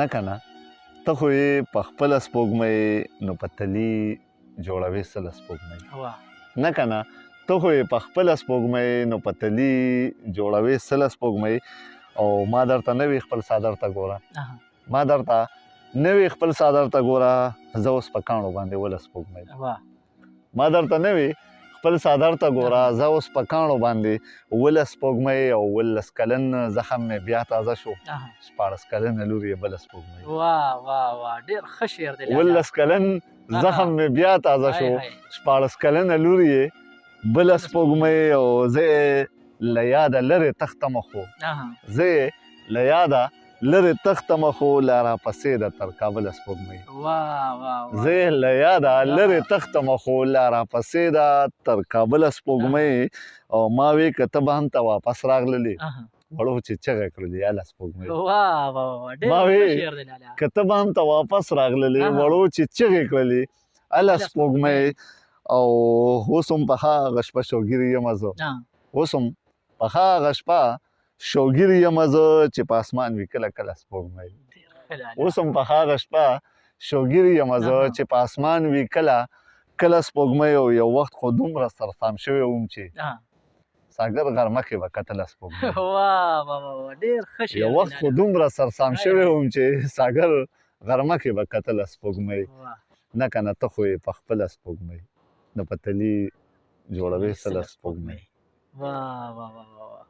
نه کنه، ته خو یې په خپله سپوږمۍ، نو په تلي جوړوې څه له سپوږمۍ. نه کنه، ته خو یې په خپله سپوږمۍ، نو په تلي جوړوې څه له سپوږمۍ. او ما درته نه وي خپل څادر ته ګوره، ما درته نه وي خپل څادر ته ګوره، زه اوس په کاڼو باندې وله سپوږمۍ. ما درته نه وي خپل څادر ته ګوره، زه اوس په کاڼو باندې وله سپوږمۍ. او 17 کلن زخم مې بیا تازه شو، 16 کلنه لور یې بله سپوږمۍ. واه واه واه، ډېر ښه شعر دی. 17 کلن زخم مې بیا تازه شو، 16 کلنه لور یې بله سپوږمۍ. او زه یې له یاده لرې تښتمه، خو زه یې له یاده لرې تښتمه، خو لا راپسې ده تر کابله سپوږمۍ. زه یې له یاده لرې تښتمه، خو لا راپسې ده تر کابله سپوږمۍ. او ما وی که ته به هم ته واپس راغللې، وړو چې چغه کړلې یاله سپوږمۍ. ما وی که ته به هم ته واپس راغللې، وړو چې چغې کړلې اله سپوږمۍ. او اوس هم په هغه شپه شوګیري یم زه، اوس هم په هغه شپه شوګیري یم زه چې په اسمان وي کله کله سپوږمۍ. اوس هم په هغه شپه شوګیري یم زه چې په اسمان وي کله کله سپوږمۍ. او یو وخت خو دومره سرسام شوی وم چې ساګر غرمه کې به کتله سپوږمۍ. واه واه واه، ډېر ښه شعر. یو وخت خو دومره سرسام شوی وم چې ساګر غرمه کې به کتله سپوږمۍ. نه کنه، ته خو یې په خپله سپوږمۍ، نو په تلي جوړوې څه له سپوږمۍ. واه واه واه واه.